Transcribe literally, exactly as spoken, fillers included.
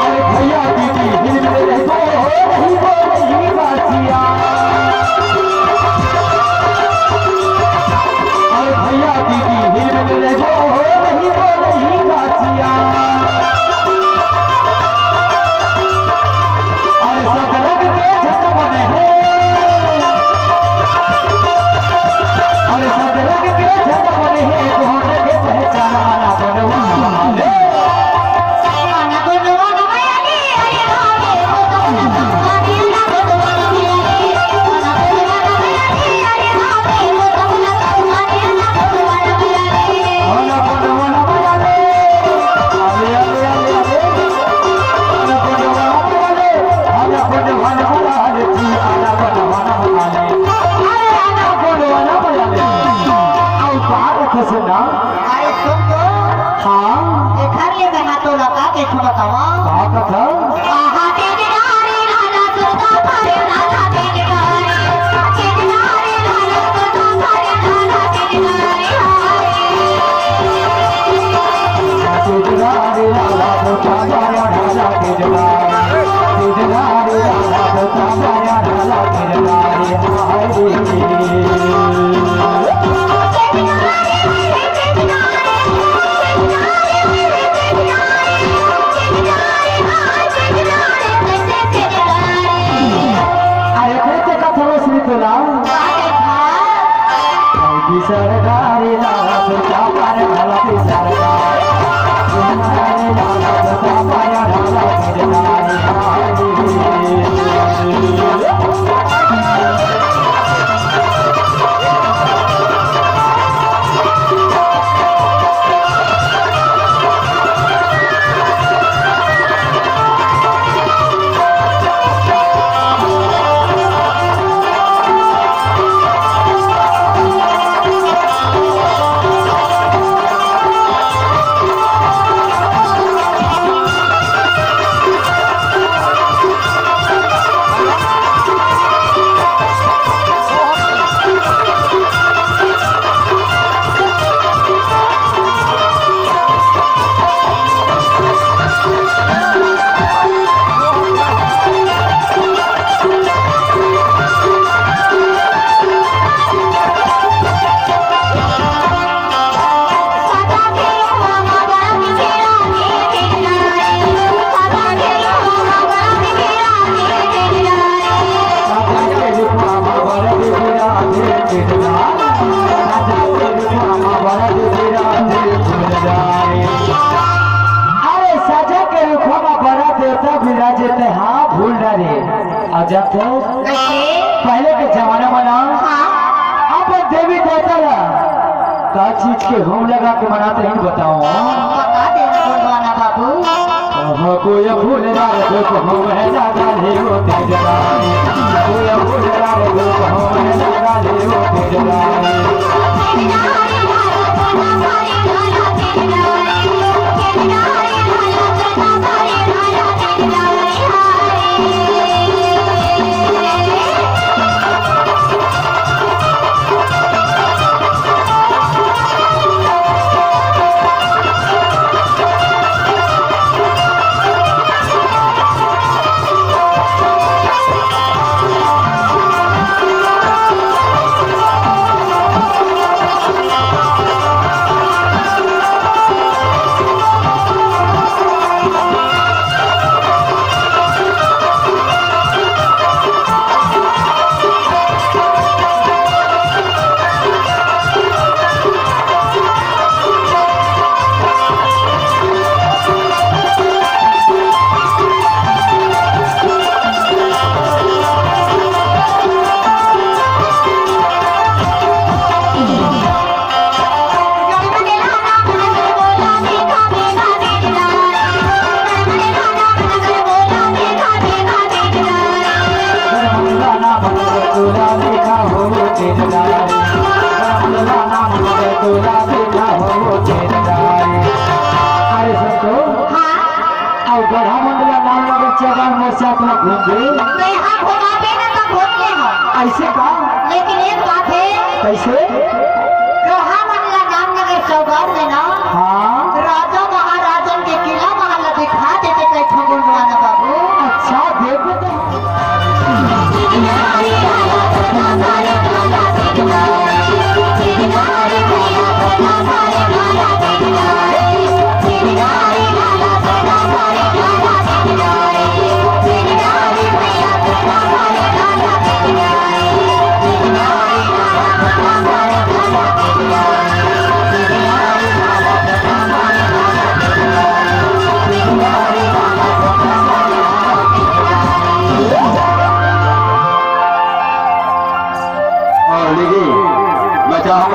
अरे भैया दीदी, हिल मिले रहिबो हो, रहिबो रही बाचिया। अरे भैया दीदी, हिल मिले रहिबो हो, रहिबो रही बाचिया। अरे सतरंग के झंडा बने हे, अरे सतरंग के झंडा बने हे, तोहरे के पहचान आना बनवा। अरे सुन तो। हाँ। एखर ले मैं हा तोला का कहिथों बतावा। का कथा? अरे, अरे, ते का थोड़ा सुन तो ला। सरकारी लाभ का पार भला की सरकार। अरे सजा के रुखवा म बड़ा देवता बिराजे ते, हाँ, भूल डारे। अजब तो कैसे? पहले के जमाना म ना, हाँ। अपन देवी देवता ला का चीज के होम लगा के मनात रहिन, बताओ। बता दे ना, बोलवाना बाबू। कहाँ कोई फूल डार दो, कहाँ महला डाले वो तेज डाले। कोई फूल डार दो, कहाँ महला डाले वो तेज डाले। अरे सुन तो, हाँ। अउ गढ़ा मंडला नाम लगे चौगान मोर साथ में घूम दे। मैं हाँ घुमाबे ना तो घूम ले हम। ऐसे का? लेकिन एक बात है। कैसे? गढ़ा मंडला नाम लगे चौगान में ना। हाँ। राजा महाराजन के किला महल दिखा देते कई ठो गुंडवा ना बाबू। अच्छा, देखो तो। और देखिए, मैं चाहूंगा